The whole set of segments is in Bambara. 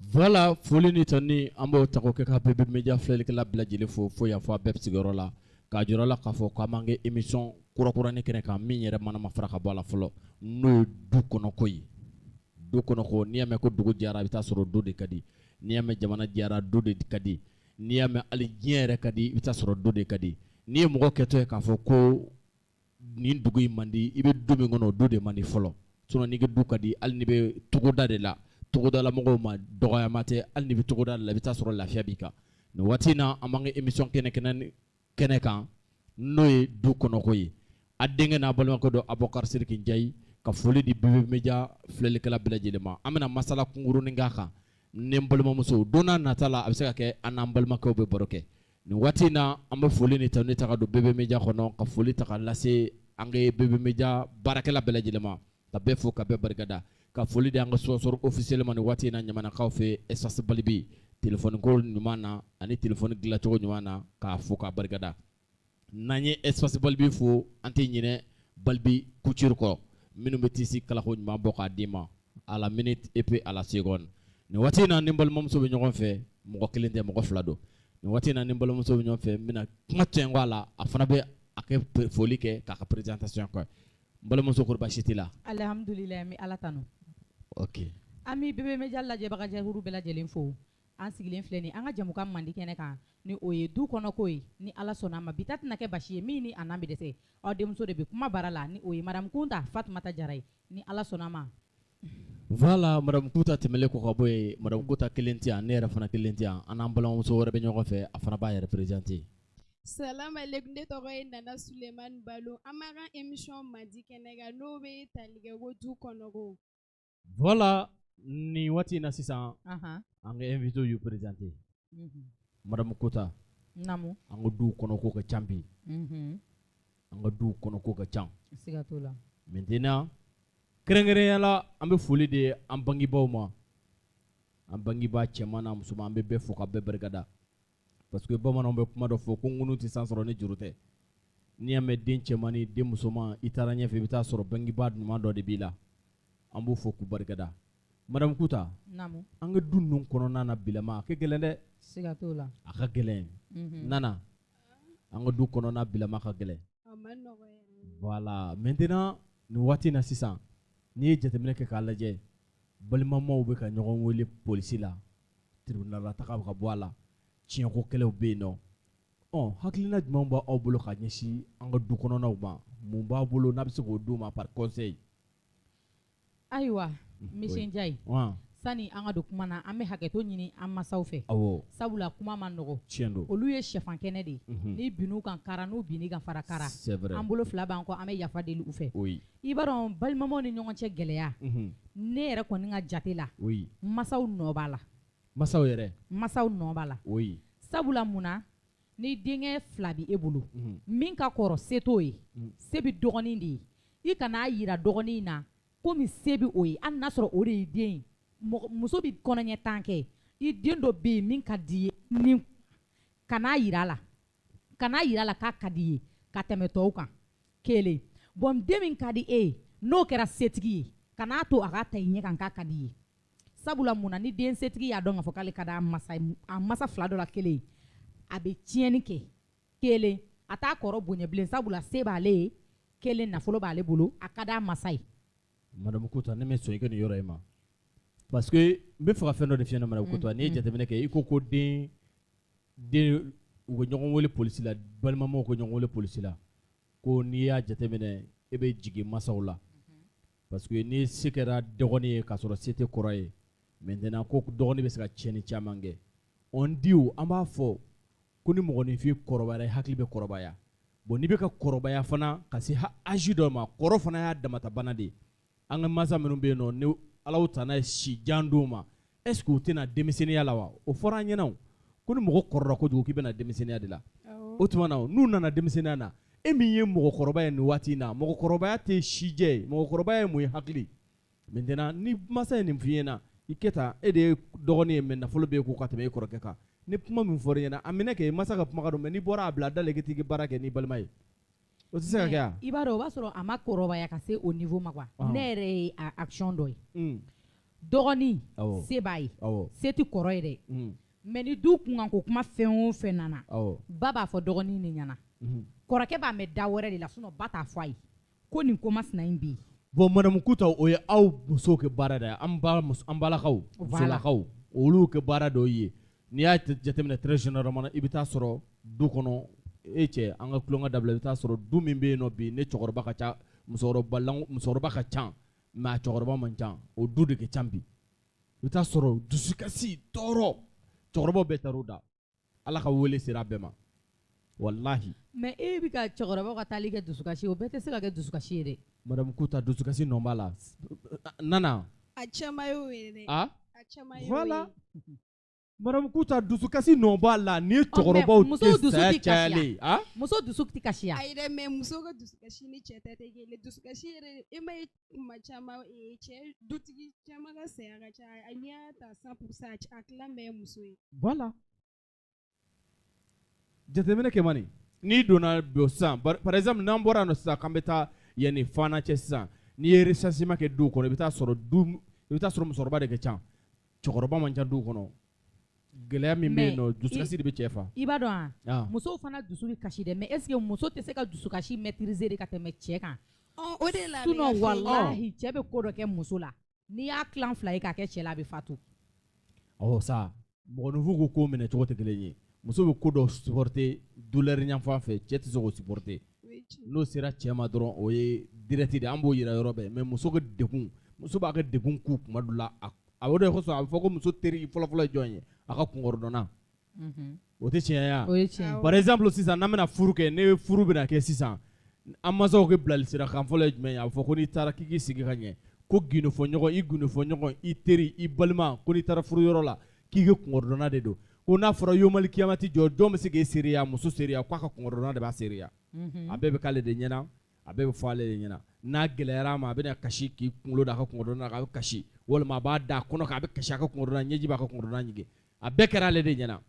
Voilà, foli ni tani an b'o ta k'o kɛ ka BB Media filɛlikɛla bɛɛ lajɛlen fo fo yan fo a bɛɛ sigiyɔrɔ la k'a jira la k'a fɔ k'an b'an kɛ émission kurakurani kɛnɛ kan min yɛrɛ mana ma fara ka bɔ a la fɔlɔ, n'o ye du kɔnɔko ye. Du kɔnɔko, n'i y'a mɛn ko dugu jɛra, i bɛ taa sɔrɔ du de ka di. N'i y'a mɛn jamana jɛra, du de ka di. N'i y'a mɛn hali diɲɛ yɛrɛ ka di, i bɛ taa sɔrɔ du de ka di. N'i ye mɔgɔ kɛtɔ ye k'a fɔ ko nin dugu in man di, i bɛ du min kɔnɔ, o du de man di fɔlɔ. Sinon n'i ka du ka di, hali n'i bɛ togoda de la, togodalamɔgɔw ma dɔgɔyama tɛ, hali n'i bɛ togoda de la, i bɛ taa sɔrɔ lafiya b'i kan. Nin waati in na, an b'an ka émission kɛnɛ kan, n'o ye du kɔnɔko ye. A denkɛ n'a balimakɛ don, Abubakar Sidiki Njayi, ka foli di BB Media filɛlikɛla bɛɛ lajɛlen ma. An bɛna masala kunkurunin k'a kan ni n balimamuso. Don n'a nata la, a bɛ se ka kɛ an n'an balimakɛw bɛ baro kɛ. Nin waati in na, an bɛ foli ni tanu ta ka don BB Media kɔnɔ, ka foli ta ka lase an ka BB Media baarakɛla bɛɛ lajɛlen ma, ka bɛɛ fo ka bɛɛ barikada, ka foli di an ka sponsor officiel ma nin waati in na Ɲamanakaw fɛ, Espace Balibi, téléphone ko ɲuman na ani téléphone dilancogo ɲuman na, k'a fo k'a barikada. N'an ye Espace Balibi fo, an tɛ ɲinɛ Balibi Couture kɔ, minnu bɛ tisi kalako ɲuman bɔ k'a d'i ma à la minute et puis à la seconde. Nin waati in na, ni n balimamuso bɛ ɲɔgɔn fɛ, mɔgɔ kelen tɛ, mɔgɔ fila don. Nin waati in na, ni n balimamuso bɛ ɲɔgɔn fɛ, n bɛna kuma tɛnku a la, a fana bɛ a kɛ foli kɛ k'a ka présentation kɛ. N balimamuso, kɔri baasi t'i la? Alihamudulila, n bɛ Ala tanu. Ok. An bɛ BB Media lajɛbaga jɛkulu bɛɛ lajɛlen fo. An sigilen filɛ nin an ka jamukan mandi kɛnɛ kan, ni o ye du kɔnɔko ye. Ni Ala sɔnna a ma, bi ta tɛna kɛ basi ye min ni a n'an bɛ dɛsɛ. Aw denmuso de bɛ kuma bara la, ni o ye Madame Kunta Fatumata Jara ye, ni Ala sɔnna a ma. Voilà, Madame Kunta tɛmɛlen kɔ ka bɔ yen, Madame Kunta kelen tɛ yan, ne yɛrɛ fana kelen tɛ yan, an n'an balimamuso wɛrɛ bɛ ɲɔgɔn fɛ, a fana b'a yɛrɛ présenter. Salam alaikum, ne tɔgɔ ye Nana Sulemani Balo. An b'an ka émission mandi kɛnɛ kan, n'o bɛ tali kɛ ko du kɔnɔko. Voilà, nin waati in na sisan, an ka invité y'u présenter. Madame Kota. Naamu. An ka duw kɔnɔko ka ca bi. An ka duw kɔnɔko ka ca. Siga t'o la. Maintenant, kɛrɛnkɛrɛnnenya la, an bɛ foli di an bangebaaw ma. An bangebaa cɛman n'a musoman, an bɛ bɛɛ fo ka bɛɛ barikada. Parce que bamananw bɛ kuma dɔ fɔ ko ŋunu tɛ san sɔrɔ ni juru tɛ. N'i y'a mɛn den cɛman ni den musoman, i taara ɲɛfɛ, i bɛ taa sɔrɔ bangebaa ɲuman dɔ de b'i la. An b'u fo k'u barikada. Madame Kuta. Naamu. An ka du ninnu kɔnɔna na bilama, a ka gɛlɛn dɛ. Siga t'o la. A ka gɛlɛn. Nana, an ka du kɔnɔna bilama ka gɛlɛn. A ma nɔgɔ yɛrɛ. Voilà, maintenant nin waati in na sisan, n'i ye jateminɛ kɛ k'a lajɛ, balimamaw bɛ ka ɲɔgɔn wele polisi la, tribunal la taga bɛ ka bɔ a la, tiɲɛko kɛlɛw bɛ yen nɔ. Ɔ, hakilina jumɛn b'aw bolo ka ɲɛsin an ka du kɔnɔnaw ma? Mun b'aw bolo n'a bɛ se k'o d'u ma par conseil? Ayiwa, Monsieur Njayi, sani an ka don kuma na, an bɛ hakɛto ɲini an masaw fɛ. Awɔ. Sabula kuma ma nɔgɔ. Tiɲɛ don. Olu ye sɛfan kɛnɛ de ye. Ni bin'u kan kara, n'u bin'i kan fara kara. C'est vrai. An bolo fila b'an kɔ, an bɛ yafa deli u fɛ. Oui. I b'a dɔn, balimamaw ni ɲɔgɔn cɛ gɛlɛya. Ne yɛrɛ kɔni ka jate la. Oui. Masaw nɔ b'a la. Masaw yɛrɛ. Masaw nɔ b'a la. Oui. Sabula mun na, ni denkɛ fila bɛ e bolo, min ka kɔrɔ se t'o ye, se bɛ dɔgɔnin de ye. I kan'a yira dɔgɔnin na komi se bɛ o ye, hali n'a sɔrɔ o de ye den ye. Mɔgɔ, muso bɛ kɔnɔɲɛ tan kɛ, i den dɔ bɛ yen min ka di i ye, ni kan'a yira a la, kan'a yira a la k'a ka di i ye ka tɛmɛ tɔw kan. Kelen, bon, den min ka di e ye, n'o kɛra setigi ye, kan'a to a ka ta i ɲɛ kan k'a ka di i ye. Sabula mun na, ni den setigi y'a dɔn k'a fɔ k'ale ka di a masa ye, a masa fila dɔ la kelen ye, a bɛ tiɲɛni kɛ. Kelen, a t'a kɔrɔ bonya bilen, sabula se b'ale ye. Kelen, nafolo b'ale bolo, a ka di a masa ye. Madame Kota, ne bɛ sɔn i ka nin yɔrɔ in ma, parce que n bɛ fɛ ka fɛn dɔ de f'i ɲɛna. Madame Kota, n'i ye jateminɛ kɛ, i ko ko den u bɛ ɲɔgɔn wele polisi la, balimamaw ka ɲɔgɔn wele polisi la, ko n'i y'a jateminɛ, e bɛ jigin masaw la, parce que ni se kɛra dɔgɔnin ye k'a sɔrɔ se tɛ kɔrɔ ye, maintenant ko dɔgɔnin bɛ se ka tiɲɛni caman kɛ. On dit, an b'a fɔ ko ni mɔgɔninfin kɔrɔbayara, i hakili bɛ kɔrɔbaya. Bon, n'i bɛ ka kɔrɔbaya fana ka se âge dɔ ma, kɔrɔ fana y'a damata bana de ye. An ka masa minnu bɛ yen nɔ, ni Ala tana ye si jan d'u ma, est ce que u tɛna denmisɛnninya la wa? O fɔra an ɲɛna o, ko ni mɔgɔ kɔrɔla kojugu, k'i bɛna denmisɛnninya de la. Awɔ. O tuma na, n'u nana denmisɛnninya na, e min ye mɔgɔkɔrɔba ye nin waati in na, mɔgɔkɔrɔbaya tɛ sijɛ ye, mɔgɔkɔrɔbaya ye mun ye? Hakili. Maintenant ni masa ye nin f'i ɲɛna, i kɛ tan, e de ye dɔgɔnin ye, mais nafolo bɛ e kun ka tɛmɛ e kɔrɔkɛ kan. Ni kuma min fɔra i ɲɛna, a minɛ kɛ masa ka kuma don, mais n'i bɔra a bila da la, i ka t'i ka baara kɛ n'i balima ye. O tɛ se ka kɛ wa? I b'a dɔn, o b'a sɔrɔ a ma kɔrɔbaya ka se o niveau ma quoi. Ne yɛrɛ ye a action dɔ ye. Dɔgɔnin se b'a ye, se tɛ kɔrɔ ye dɛ. Mais ni du kunkanko kuma fɛn o fɛn nana, ba b'a fɔ dɔgɔnin de ɲɛna. Kɔrɔkɛ b'a mɛn da wɛrɛ de la, sinon ba t'a fɔ a ye ko nin ko masina in bɛ yen. Bon madame Kuta, o ye aw musow kɛ baara de ye, an balakaw, musolakaw, olu kɛ baara dɔw ye. N'i y'a jateminɛ très généralement, i bɛ taa sɔrɔ du kɔnɔ, e cɛ an ka tulonkɛ dabila, i bɛ taa sɔrɔ du min bɛ yen nɔ bi ne cɛkɔrɔba ka ca, musokɔrɔba ka ca, mais a cɛkɔrɔba man ca, o du de ka ca bi. I bɛ taa sɔrɔ dusukasi, tɔɔrɔ, cɛkɔrɔbaw bɛɛ taar'u da. Ala ka wele sera a bɛɛ ma. Wallahi. Mais e bɛ ka cɛkɔrɔbaw ka taali kɛ dusukasi, o bɛɛ tɛ se ka kɛ dusukasi ye dɛ. Madame Kuta, dusukasi nɔ b'a la. Nana. A caman y'o ye dɛ. Ah? A caman y'o ye. Voilà. Madame Kuta, dusukasi nɔ b'a la, ni ye cɛkɔrɔbaw tɛ saya cayalen. Ah? Muso dusu tɛ kasi ya. Ayi dɛ, mais muso ka dusukasi ni cɛ ta tɛ kelen. Dusukasi yɛrɛ, e ma ye kuma caman, cɛ dutigi caman ka saya ka ca. N'i y'a ta 100%, a tilan bɛɛ ye muso ye. Voilà. Jateminɛ kɛ man ɲi. N'i donna don sisan, par exemple n'an bɔra yan nɔ sisan k'an bɛ taa yanni Fana cɛ sisan, n'i ye recensement kɛ duw kɔnɔ, i bɛ taa sɔrɔ du, i bɛ taa sɔrɔ musokɔrɔba de ka ca, cɛkɔrɔba man ca duw kɔnɔ. Gɛlɛya min bɛ yen nɔ, dusukasi de bɛ cɛ fa. I b'a dɔn wa? Musow fana dusu bɛ kasi dɛ, mais est ce que muso tɛ se ka dusukasi maîtriser de ka tɛmɛ cɛ kan? O de la. Sinon walahi cɛ bɛ ko dɔ kɛ muso la, n'i y'a tilan fila ye k'a kɛ cɛ la, a bɛ fatu. Awɔ sa, mɔgɔninfin ko ko minɛ cogo tɛ kelen ye. Muso bɛ ko dɔ supporter douleur ɲɛfan fɛ, cɛ tɛ se k'o supporter. N'o sera cɛ ma dɔrɔn, o ye direct de, an b'o yira yɔrɔ bɛɛ. Mais muso ka degun, muso b'a ka degun ku kuma dɔ la, a o de kosɔn a bɛ fɔ ko muso teri fɔlɔfɔlɔ ye jɔn ye? A ka kunkɔrɔdɔnna. O tɛ tiɲɛ ye wa? O ye tiɲɛ. Par exemple sisan n'an bɛna furu kɛ, ne furu bɛna kɛ sisan, an mansaw ka bilali sira kan fɔlɔ ye jumɛn ye? A bɛ fɔ ko n'i taara k'i k'i sigi ka ɲɛ, ko gindofɔɲɔgɔn, i gindofɔɲɔgɔn, i teri, i balima, ko n'i taara furuyɔrɔ la k'i ka kunkɔrɔdɔnna de don. Ko n'a fɔra yomali kiyamati jɔ, jɔn bɛ se k'e seereya, muso seereya, k'a ka kunkɔrɔdɔnna de b'a seereya. A bɛɛ bɛ k'ale de ɲɛna, a bɛɛ bɛ fɔ ale de ɲɛna. N'a gɛlɛyara a ma, a bɛna kasi k'i kunkolo da a ka kunkɔrɔdɔnna kan, a bɛ kasi, walima a b'a da a kɔnɔ kan, a bɛ kasi a ka kunkɔrɔdɔnna, ɲɛji b'a ka kunkɔrɔdɔnna ɲigin. A bɛɛ kɛra ale de ɲɛna,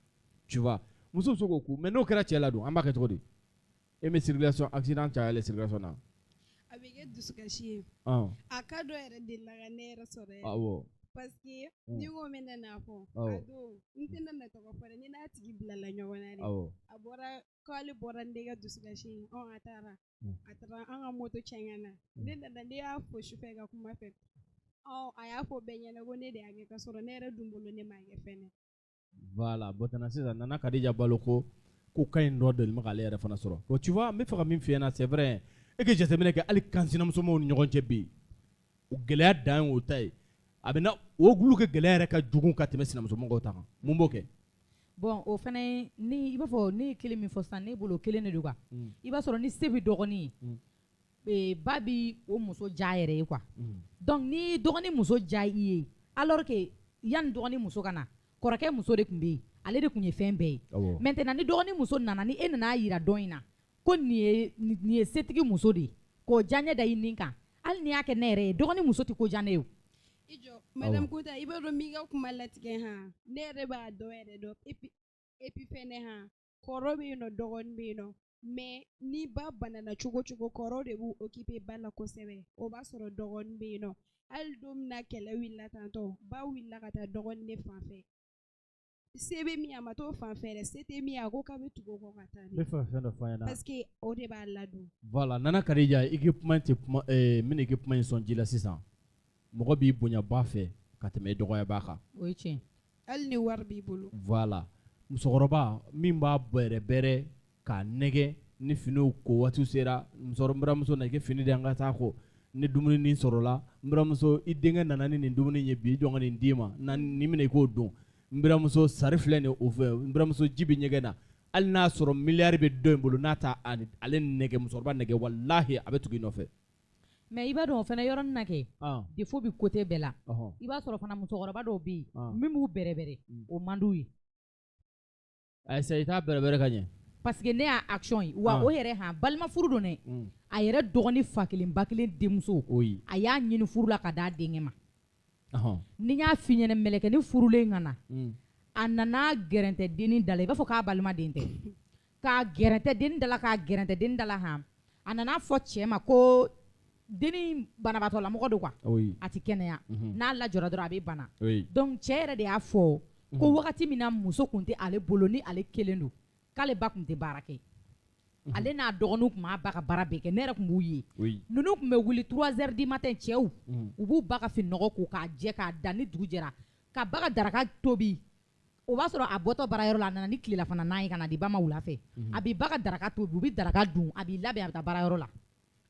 tu vois. Muso bɛ se k'o ku, mais n'o kɛra cɛ la dun, an b'a kɛ cogo di? E bɛ circulation accident cayalen circulation na. A bɛ kɛ dusukasi ye. A ka dɔ yɛrɛ delila ka ne yɛrɛ sɔrɔ yɛrɛ. Awɔ. Parce que ni ko n bɛna n'a fɔ, a don n tɛna na tɔgɔ fɔ dɛ, ni n'a tigi bilala ɲɔgɔn na dɛ. A bɔra k'ale bɔra ne ka dusukasi ye, a taara. A taara an ka moto cɛn na. Ne nana, ne y'a fo sufɛ ka kuma fɛ. A y'a fɔ bɛɛ ɲɛna ko ne de y'a kɛ, ka sɔrɔ ne yɛrɛ dun bolo ne m'a kɛ fɛnɛ. Voilà, bon sisan Nana Kadija Balo ko ka ɲi dɔ deli ma k'ale yɛrɛ fana sɔrɔ. Bon tu vois, n bɛ fɛ ka min f'i ɲɛna, c'est vrai, e ka jateminɛ kɛ hali kansinamusomanw ni ɲɔgɔn cɛ bi yen, o gɛlɛya dan ye o ta ye. A bɛ na o olu ka gɛlɛya yɛrɛ ka jugu ka tɛmɛ sinamusomɔgɔw ta kan. Mun b'o kɛ? Bon o fana ni i b'a fɔ ne ye kelen min fɔ sisan, ne bolo kelen de don quoi. I b'a sɔrɔ ni se bɛ dɔgɔnin ye, ba bi o muso ja yɛrɛ ye quoi. Donc ni dɔgɔnin muso ja i ye, alors que yanni dɔgɔnin muso ka na, kɔrɔkɛ muso de tun bɛ yen, ale de tun ye fɛn bɛɛ ye. Maintenant ni dɔgɔnin muso nana, ni e nana yira dɔn in na ko nin ye setigi muso de ye, k'o diyaɲɛ da i nin kan, hali n'i y'a kɛ ne yɛrɛ ye, dɔgɔnin muso tɛ ko diya ne ye o. I jɔ madame Kuta, i b'a dɔn n b'i ka kuma latigɛ han, ne yɛrɛ b'a dɔn yɛrɛ dɔn, et puis fɛnɛ han, kɔrɔ bɛ yen nɔ, dɔgɔnin bɛ yen nɔ, mais ni ba banana cogo cogo, kɔrɔ de b'u occuper ba la kosɛbɛ, o b'a sɔrɔ dɔgɔnin bɛ yen nɔ. Hali don min na kɛlɛ wulila tantɔ, ba wulila ka taa dɔgɔnin de fan fɛ. Se bɛ min a ma t'o fan fɛ dɛ, se tɛ min a ko k'a bɛ tugu o kɔ ka taa. N bɛ fɛ ka fɛn dɔ fɔ an ɲɛna. Parce que o de b'a ladon. Voilà, Nana Kadija, i ka kuma tɛ kuma, n bɛna i ka kuma in sɔn ji la sisan. Mɔgɔ b'i bonya ba fɛ ka tɛmɛ i dɔgɔya ba kan. O ye tiɲɛ. Hali ni wari b'i bolo. Voilà, musokɔrɔba min b'a bɛrɛbɛrɛ k'a nɛgɛ ni finiw ko waati sera, musokɔrɔba na i ka fini di an ka taa ko, ni dumuni nin sɔrɔla, n buramuso i denkɛ nana ni nin dumuni ye bi, i jɔ ka nin d'i ma, na nin minɛ i k'o dun. N buramuso sari filɛ nin o fɛ, n buramuso ji bɛ ɲɛgɛn na, hali n'a sɔrɔ miliyari bɛ dɔ in bolo, n'a t'a ale nɛgɛ, musokɔrɔba nɛgɛ, walahi a bɛ tugu i nɔfɛ. Mais i b'a dɔn o fana yɔrɔnin na kɛ, défaut bɛ côté bɛɛ la. I b'a sɔrɔ fana musokɔrɔba dɔw bɛ yen min b'u bɛrɛbɛrɛ, o man d'u ye. Ayisa, i t'a bɛrɛbɛrɛ ka ɲɛ. Parce que ne y'a action ye, wa o yɛrɛ han, balima furu don dɛ. A yɛrɛ dɔgɔnin fa kelen ba kelen denmuso, a y'a ɲini furu la ka d'a denkɛ ma. Ni n y'a f'i ɲɛna, mɛlɛkɛnin furulen ka na, a nana gɛrɛntɛ dennin da la, i b'a fɔ k'a balima den tɛ. K'a gɛrɛntɛ dennin da la, k'a gɛrɛntɛ dennin da la han, a nana fɔ cɛ ma ko Denni banabaatɔlamɔgɔ don quoi. A tɛ kɛnɛya. N'a lajɔra dɔrɔn a bɛ bana. Donc cɛ yɛrɛ de y'a fɔ ko wagati min na muso tun tɛ ale bolo ni ale kelen don, k'ale ba tun tɛ baara kɛ. Ale n'a dɔgɔninw tun b'a ba ka baara bɛɛ kɛ, ne yɛrɛ tun b'u ye. Ninnu tun bɛ wuli 3 heures du matin cɛw, u b'u ba ka fininɔgɔ ko k'a jɛ k'a da ni dugu jɛra, ka ba ka daraka tobi. O b'a sɔrɔ a bɔtɔ baarayɔrɔ la, a nana ni tilelafana nan ye ka na di ba ma wula fɛ. A b'i ba ka daraka tobi, u bɛ daraka dun, a b'i labɛn a bɛ taa baarayɔrɔ la.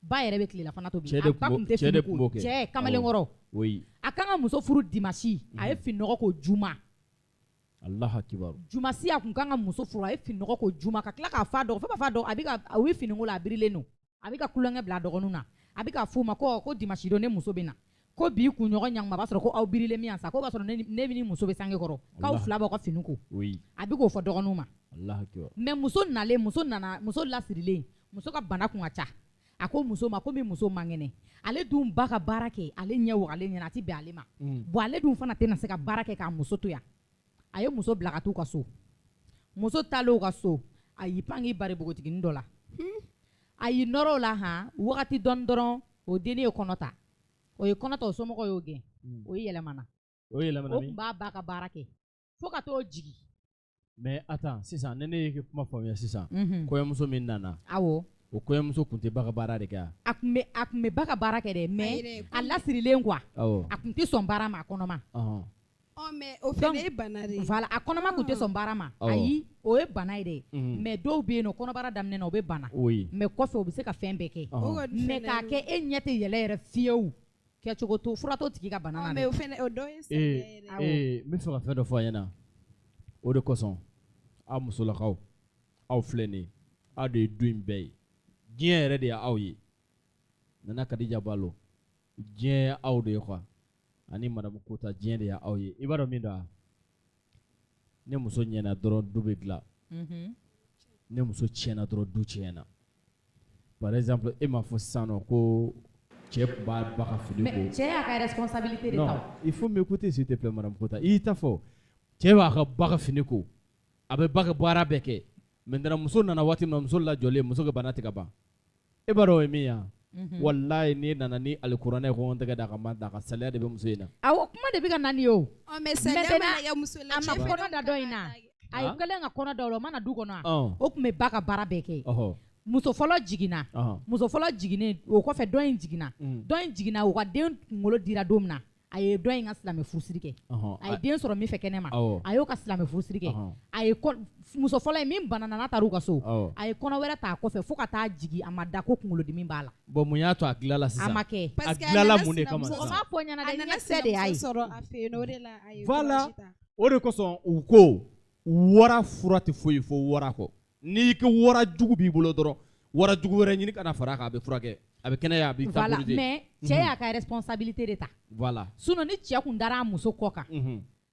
Ba yɛrɛ bɛ tilelafana tobi. A ba tun tɛ fini ko, cɛ kamalenkɔrɔ. A kan ka muso furu dimanche, a ye fininɔgɔ ko juma. Alahu akibaru. Jumasi a kun kan ka muso furu, a ye fininɔgɔ ko juma ka tila k'a fa dɔgɔ, fo ka fa dɔgɔ, a bɛ ka u bɛ finiko la, a birilen don. A bɛ ka kulonkɛ bila a dɔgɔninw na. A bɛ ka f'u ma ko dimanche don ne muso bɛ na. Ko bi kunɲɔgɔn ɲanguma b'a sɔrɔ ko aw birilen min yan sa, ko b'a sɔrɔ ne ni muso bɛ sange kɔrɔ, k'aw fila b'aw ka fini ko. A bɛ k'o fɔ dɔgɔninw ma. Mais muso nalen, muso nana, muso lasirilen, muso ka bana kun ka ca. A ko muso ma ko min muso man kɛnɛ, ale dun ba ka baara kɛ, ale ɲɛ wagalen ɲɛna, a tɛ bɛn ale ma. Bon ale dun fana tɛna se ka baara kɛ k'a muso to yan. A ye muso bila ka t'u ka so. Muso taalen u ka so, a y'i pan k'i bari npogotiginin dɔ la. A y'i nɔrɔ o la han, wagati dɔɔni dɔrɔn, o dennin ye kɔnɔ ta. O ye kɔnɔ ta, o somɔgɔw y'o gɛn. O yɛlɛmana. O yɛlɛmana min? O tun b'a ba ka baara kɛ. Fo ka t'o jigin. Mais attends, sisan ne ye kuma faamuya sisan. Kɔɲɔmuso min nana. Awɔ. O kɔɲɔmuso tun tɛ ba ka baara de kɛ. A tun bɛ ba ka baara kɛ dɛ, mais a lasirilen quoi. A tun tɛ sɔn baara ma, a kɔnɔma. Mais o fana ye bana de ye. Voilà, a kɔnɔma tun tɛ sɔn baara ma. Ayi, o ye bana ye dɛ. Mais dɔw bɛ yen nɔ, kɔnɔbara daminɛ na o bɛ bana. Mais kɔfɛ o bɛ se ka fɛn bɛɛ kɛ. Mais k'a kɛ e ɲɛ tɛ yɛlɛ yɛrɛ fiyewu. Kɛcogo to fura t'o tigi ka bana na dɛ. Mais o fana o dɔ ye sɛgɛn yɛrɛ. N bɛ fɛ ka fɛn dɔ fɔ a ɲɛna. O de kosɔn aw musolakaw, aw filɛ nin ye, aw de ye du in bɛɛ ye. Diɲɛ yɛrɛ de ye aw ye. Nana Kadija Balo, diɲɛ ye aw de ye quoi. Ani madame Kota, diɲɛ de ye aw ye. I b'a dɔn min don wa? Ne muso ɲɛna dɔrɔn du bɛ dilan. Ne muso tiɲɛna dɔrɔn du tiɲɛna. Par exemple, e m'a fɔ sisan nɔ ko cɛ tun b'a ba ka fini ko. Mais cɛ y'a ka responsabilité de ta. Non, il faut m'écouter s'il te plaît madame Kota. I y'i ta fɔ. Cɛ b'a ka ba ka fini ko. A bɛ ba ka baara bɛɛ kɛ. Maintenant muso nana waati min na, muso lajɔlen, muso ka bana tɛ ka ban. E b'a dɔn o ye min ye wa? Walayi n'i nana ni alikuranɛ ko n tɛgɛ da ka ma da ka saliya de bɛ muso in na. Awɔ, kuma de bɛ ka na nin ye o. Mais saliya mana kɛ muso la, a ma kɔnɔ da dɔ in na. A ye kɛlen ka kɔnɔ da o la, o ma na du kɔnɔ wa? O tun bɛ ba ka baara bɛɛ kɛ. Muso fɔlɔ jiginna. Muso fɔlɔ jiginnen o kɔfɛ dɔ in jiginna. Dɔ in jiginna, o ka den kunkolo dira don min na, a ye dɔ in ka silamɛ furusiri kɛ. A ye den sɔrɔ min fɛ kɛnɛ ma, a y'o ka silamɛ furusiri kɛ. A ye muso fɔlɔ in min banana n'a taara u ka so, a ye kɔnɔ wɛrɛ ta a kɔfɛ fo ka taa jigin, a ma da ko kunkolodimi b'a la. Bon mun y'a to a tilala sisan? A ma kɛ. A tilala mun de kama sisan? Mɔgɔ m'a fɔ ɲɛna dɛ, ɲɛkisɛ de y'a ye. Voilà, o de kosɔn u ko wara fura tɛ foyi fo wara kɔ. N'i ko wara jugu b'i bolo dɔrɔn, wara jugu wɛrɛ ɲini ka na fara a kan, a bɛ furakɛ. A bɛ kɛnɛya, a bɛ voilà, mais cɛ y'a ka responsabilité de ta. Voilà. Sinon ni cɛ kun dara a muso kɔ kan,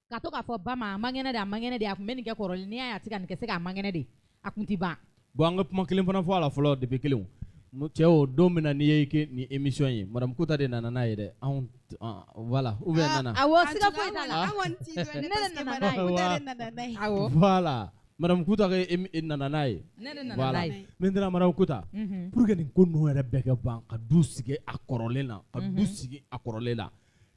ka to k'a fɔ ba ma a man kɛnɛ de, a man kɛnɛ de, a kun bɛ nin kɛ kɔrɔlen, n'i y'a ye a tɛ ka nin kɛ, se k'a man kɛnɛ de, a kun tɛ ban. Bon an ka kuma kelen fana fɔ a la fɔlɔ depuis kelen. Cɛ o don min na n'i ye kɛ nin émission ye, madame Kota de nana n'a ye dɛ. Anw voilà, ou bien nana. Awɔ, siga foyi t'a la. An kɔni t'i dɔn dɛ, parce que madame Kota de nana n'a ye. Awɔ. Voilà. Madame Kota nana n'a ye. Ne de nana n'a ye. Maintenant madame Kota, pour que nin ko ninnu yɛrɛ bɛɛ kɛ ban, ka du sigi a kɔrɔlen na, ka du sigi a kɔrɔlen la,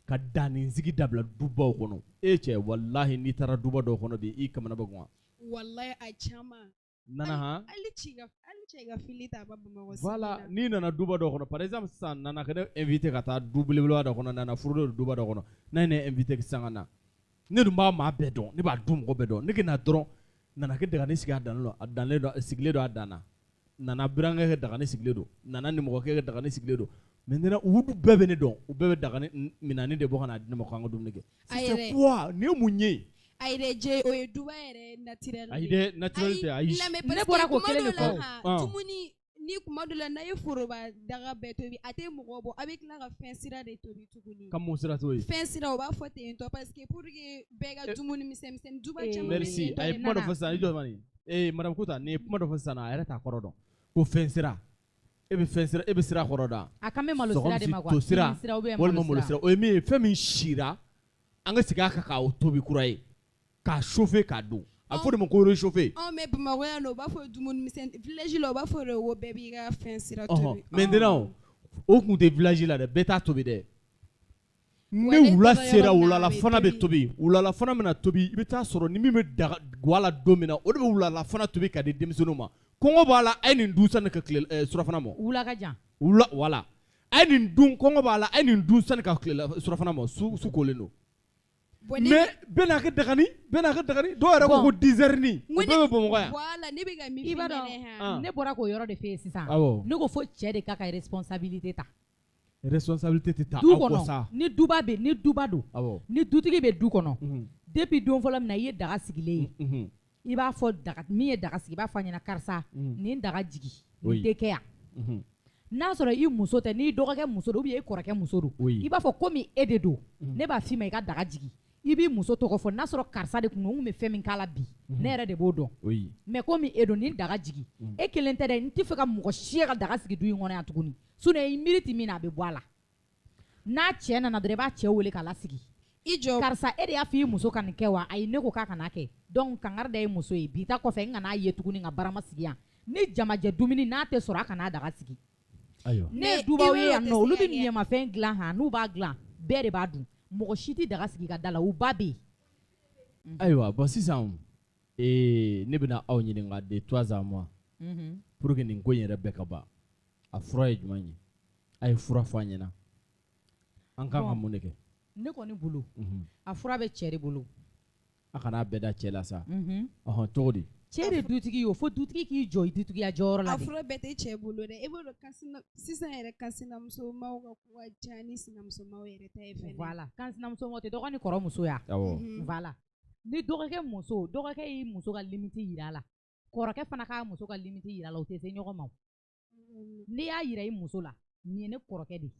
ka danni sigi dabila dubaw kɔnɔ. E cɛ walahi n'i taara duba dɔw kɔnɔ bi, i kamana bɛ gan. Walahi a caman. Nana han? Hali cɛ ka fili ta ba Bamakɔ sigi la. Voilà, n'i nana duba dɔw kɔnɔ, par exemple sisan nana ka ne invité ka taa du belebeleba dɔ kɔnɔ, nana furu dɔ duba dɔ kɔnɔ, n'a ye ne invité sisan ka na, ne dun b'a maa bɛɛ dɔn, ne b'a du mɔgɔ bɛɛ dɔn, ne ka na dɔrɔn. Nana kɛ dagani sigi a dan a danlen don, sigilen don a dan na. Nana burankɛ kɛ dagani sigilen don, nana nimɔgɔkɛ kɛ dagani sigilen don. Maintenant u bɛɛ bɛ ne dɔn, u bɛɛ bɛ dagani minani de bɔ ka n'a di ne ma k'an ka dumuni kɛ. C'est quoi? Nin ye mun ye? Ayi dɛ Jɛ, o ye duba yɛrɛ naturel ye. Ayi dɛ, naturel tɛ, ayi. Ne bɔra k'o kelen de fɔ. Dumuni ni kuma dɔ la n'a ye foroba daga bɛɛ tobi, a tɛ mɔgɔ bɔ, a bɛ tila ka fɛn sira de tobi tuguni. Ka mun sira t'o ye? Fɛn sira o b'a fɔ ten tɔ parce que pour que bɛɛ ka dumuni misɛn misɛn duba caman bɛ Merci, a ye kuma dɔ fɔ sisan, i jɔ mani. Madame Kota, nin ye kuma dɔ fɔ sisan, a yɛrɛ t'a kɔrɔ dɔn. Ko fɛn sira. E bɛ fɛn sira, e bɛ sira kɔrɔ dɔn. A kan bɛ malo sira de ma quoi. To sira walima malo sira. O ye min ye, fɛn min sira, an ka segin a kan k'a tobi kura ye. K'a chauffer k'a dun. A fɔ de ma ko réchauffer. Mais Bamakɔ yan nɔ u b'a fɔ dumuni misɛn, village la u b'a fɔ de ko bɛɛ b'i ka fɛn sira tobi. Maintenant O kun tɛ village la dɛ, bɛɛ t'a tobi dɛ. Ni wula sera, wulalafana bɛ tobi. Wulalafana bɛna tobi, i bɛ taa sɔrɔ ni min bɛ daga ga la don min na, o de bɛ wulalafana tobi ka di denmisɛnninw ma. Kɔngɔ b'a la, a ye nin dun sani ka tile surafana mɔ. Wula ka jan. Wula, voilà, a ye nin dun, kɔngɔ b'a la, a ye nin dun sani ka tile surafana mɔ, su kolen don. Mais bɛɛ n'a ka dagani, bɛɛ n'a ka dagani. Dɔw yɛrɛ ko ko 10 heures ni o bɛɛ bɛ Bamakɔ yan. Voilà, ne bɛ ka min I f'i b'a ɲɛna han. dɔn, ne bɔra k'o yɔrɔ de f'e ye sisan. Ne ko fo cɛ de k'a ka responsabilité ta. Responsabilité tɛ ta Du aw kɔ kɔnɔ sa. Ni duba bɛ, ni duba don, ni dutigi bɛ du kɔnɔ, depuis don fɔlɔ min na i ye daga sigilen ye, i b'a fɔ daga min ye daga sigi, i b'a fɔ a ɲɛna karisa, nin daga jigi, nin tɛ kɛ yan. N'a sɔrɔ i muso tɛ, n'i dɔgɔkɛ muso don ou bien i kɔrɔkɛ muso don, i b'a fɔ komi e de don, ne b'a f'i ma i ka daga jigi. I b'i muso tɔgɔ fɔ, n'a sɔrɔ karisa de kun don, n kun bɛ fɛn min k'a la bi, ne yɛrɛ de b'o dɔn. Mais komi e don, nin daga jigi, e kelen tɛ dɛ, n tɛ fɛ ka mɔgɔ si ye ka daga sigi du in kɔnɔ yan tuguni. Sinon i miiri ti min na, a bɛ bɔ a la. N'a cɛ nana dɔrɔn, i b'a cɛ wele k'a lasigi. I jɔ. Karisa, e de y'a fɔ i muso ka nin kɛ wa? Ayi, ne ko k'a kana kɛ. Donc kangari da ye muso ye, bi ta kɔfɛ n kana ye tuguni ka barama sigi yan. Ni jamajɛ dumuni n'a tɛ sɔrɔ, a kana daga sigi. Ne ye dubaw ye yan nɔ, olu bɛ ɲɛmafɛn dilan han, n'u b'a dilan, bɛɛ de b'a dun. Mɔgɔ si tɛ daga sigi ka da la, u ba bɛ yen. Ayiwa, bon, sisan ne bɛna aw ɲininka de toi à moi, pour que nin ko in yɛrɛ bɛɛ ka ban, a fura ye jumɛn ye? A ye fura fɔ an ɲɛna, an kan ka mun de kɛ? Ne kɔni bolo, a fura bɛ cɛ de bolo. A kana bɛɛ da cɛ la sa. Ɔhɔn, cogo di? Cɛ de dutigi ye o, fo dutigi k'i jɔ i dutigiya jɔyɔrɔ la A de. fura bɛɛ tɛ cɛ bolo dɛ. E b'o dɔn, sisan yɛrɛ kansinamusomaw ka ko ka ca ni sinamusomaw yɛrɛ ta ye fɛnɛ. Voilà, kansinamusomaw tɛ dɔgɔ ni kɔrɔ muso ya. Voilà, ni dɔgɔkɛ muso, dɔgɔkɛ y'i muso ka limite yira a la, kɔrɔkɛ fana k'a muso ka limite yira a la, o tɛ se ɲɔgɔn ma. N'i y'a yira i muso la, nin ye ne kɔrɔkɛ de ye,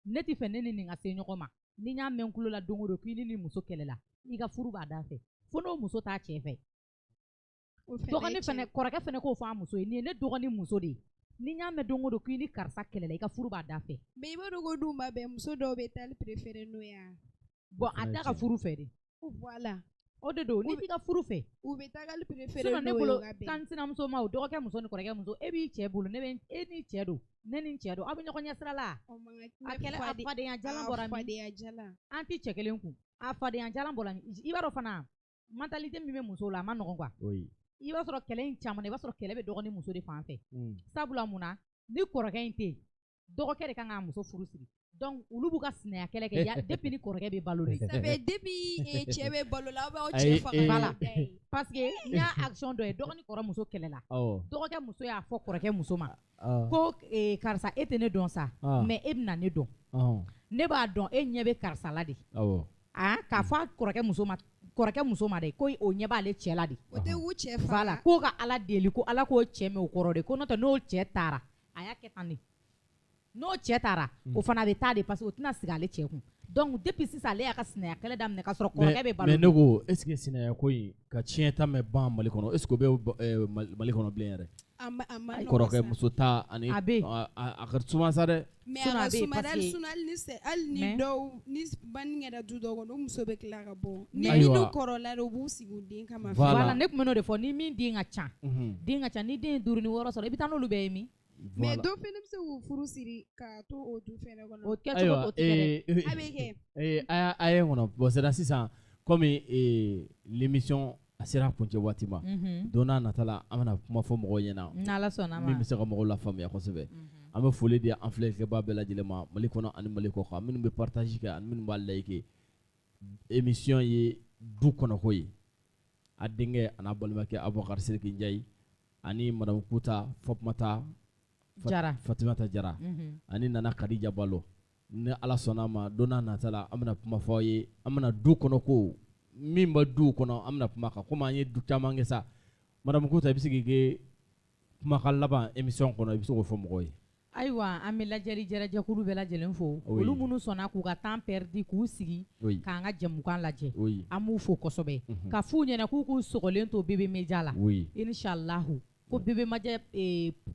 ne tɛ fɛ ne ni nin ka se ɲɔgɔn ma. Ni n y'a mɛn n tulo la don o don k'i ni nin muso kɛlɛla, i ka furu b'a da fɛ, fo n'o muso t'a cɛ fɛ. Dɔgɔnin fɛnɛ, kɔrɔkɛ fɛnɛ k'o fɔ a muso ye, nin ye ne dɔgɔnin muso de ye, ni n y'a mɛn don o don k'i ni karisa kɛlɛla, i ka furu b'a da fɛ. Mais i b'a dɔn ko dun b'a bɛn, muso dɔw bɛ taali préféré n'o ye. Bon, a t'a ka furu fɛ de. Voilà. O de don, n'i t'i ka furu fɛ. U bɛ tagali préféré Sinon ne n'o ye, bolo o ka bɛn. kan sinamuso ma, o dɔgɔkɛ muso ni kɔrɔkɛ muso, e b'i cɛ bolo, ne bɛ e ni cɛ don, ne ni cɛ don, aw bɛ ɲɔgɔn ɲɛ sira la. A kɛlɛ, a fadenya jalan bɔra min? Fadenya jalan. An tɛ cɛ kelen kun. A fadenya jalan bɔra min? I b'a dɔn fana, mentalité min bɛ muso la, a ma nɔgɔn quoi. I b'a sɔrɔ kɛlɛ in caman na, i b'a sɔrɔ kɛlɛ bɛ dɔgɔnin muso de fan fɛ. Sabula mun na, ni kɔrɔkɛ in tɛ yen, dɔgɔkɛ de kan k'a muso furu siri. Donc olu b'u ka sinaya kɛlɛ kɛ ya depuis ni kɔrɔkɛ bɛ balo de. Ça fait depuis cɛ bɛ balo la, aw b'aw cɛ faga. Voilà. Parce que n y'a action dɔ ye, dɔgɔnin kɔrɔ muso kɛlɛla. Dɔgɔkɛ muso y'a fɔ kɔrɔkɛ muso ma ko karisa, e tɛ ne dɔn sa, mais e bɛna ne dɔn. Ne b'a dɔn e ɲɛ bɛ karisa la de. Ah, k'a fɔ a kɔrɔkɛ muso ma, kɔrɔkɛ muso ma dɛ, ko o ɲɛ b'ale cɛ la de. O tɛ k'u cɛ faga. Voilà, k'o ka Ala deli ko Ala k'o cɛ mɛn o kɔrɔ de, ko n'o tɛ n'o cɛ taara, a y'a kɛ tan de. N'o cɛ taara, o fana bɛ taa de, parce que o tɛna sigi ale cɛ kun. Donc depuis sisan ale y'a ka sinaya kɛlɛ daminɛ k'a sɔrɔ kɔrɔkɛ bɛ balo. Mais ne ko, est ce que sinaya ko in ka tiɲɛ ta mɛn ban Mali kɔnɔ, est ce que o bɛ Mali kɔnɔ bilen yɛrɛ? A ma nɔgɔn Kɔrɔkɛ muso ta ani A bɛ yen. A ka suma sa dɛ. Mais a ka suma dɛ, hali ni dɔw ni banni kɛra du dɔw kɔnɔ, o muso bɛ tila ka bɔ. Ni minnu kɔrɔla de, u b'u sigi u den kama. Voilà, ne tun bɛ n'o de fɔ, ni min den ka ca, den ka ca, ni den ye 5 ni 6 sɔrɔ, i bɛ taa n'olu bɛɛ ye min? Mais dɔw fɛnɛ bɛ se k'u furu siri ka to o du fɛnɛ kɔnɔ. O kɛcogo o tɛ kɛ dɛ. A bɛ kɛ. A ye kɔnɔ bon, c'est sisan comme l'émission a sera kuncɛ waati ma, don n'a nata la an bɛna kuma fɔ mɔgɔw ɲɛna. N'Ala sɔnna ma. Min bɛ se ka mɔgɔw lafaamuya kosɛbɛ. An bɛ foli di an filɛlikɛbaa bɛɛ lajɛlen ma Mali kɔnɔ ani Mali kɔ kan, minnu bɛ partage kɛ ani minnu b'a like. Émission ye du kɔnɔko ye. A denkɛ a n'a balimakɛ Abubakar Sidiki Njayi ani madame Kuta Fatumata Jara, Fatumata Jara ani Nana Kadija Balo. Ni Ala sɔnna ma, don n'a nata la an bɛna kuma fɔ aw ye, an bɛna du kɔnɔ ko min bɛ du kɔnɔ, an bɛna kuma kan komi an ye du caman kɛ sa. Madame Kuta, i bɛ se k'i kɛ kumakan laban émission kɔnɔ, i bɛ se k'o fɔ mɔgɔw ye. Ayiwa, an bɛ lajɛli jɛrɛjɛkulu bɛɛ lajɛlen fo, olu minnu sɔnna k'u ka temps perdu k'u sigi k'an ka jɛmukan lajɛ, an b'u fo kosɛbɛ, ka f'u ɲɛna k'u k'u sɔgɔlen to Bébé Média la, inshallah ko Bébé Média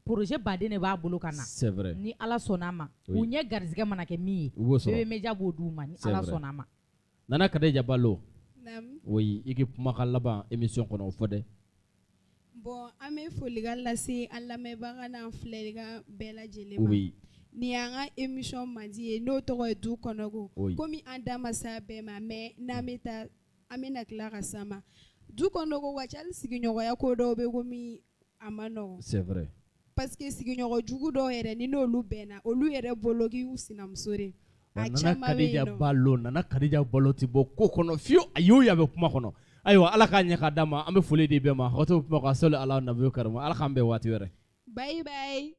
projet baden de b'a bolo ka na. C'est vrai. Ni Ala sɔnna a ma, u ɲɛ garisɛgɛ mana kɛ min ye, Bébé Média b'o d'u ma ni Ala sɔnna a ma. Nana Kadija Balo, oui, i k'i kumakan laban émission kɔnɔ o fɔ dɛ. Bon, an bɛ folikan lase an lamɛnbaga n'an filɛlikan bɛɛ lajɛlen ma. Nin y'an ka émission mandi ye, n'o tɔgɔ ye Du kɔnɔko. Oui. Komi an da ma s'a bɛɛ ma, mais n'an bɛ taa, an bɛna tila ka s'a ma. Du kɔnɔko ka ca, hali sigiɲɔgɔnya ko dɔw bɛ komi a ma nɔgɔn. C'est vrai. Parce que sigiɲɔgɔn jugu dɔw yɛrɛ, ni n'olu bɛnna, olu yɛrɛ bolo k'i y'u sinamuso de. Wa A Nana caman bɛ Kadija yen nɔ. Balo, Nana Kadija Balo tɛ bɔ ko kɔnɔ fiyewu. A y'o ye, a bɛ kuma kɔnɔ. Ayiwa, Ala k'a ɲɛ k'a d'a ma. An bɛ foli di bɛɛ ma. Hakɛto bɛ kuma kan. Sɔli ala nabi karama. Ala k'an bɛn waati wɛrɛ. Bye bye.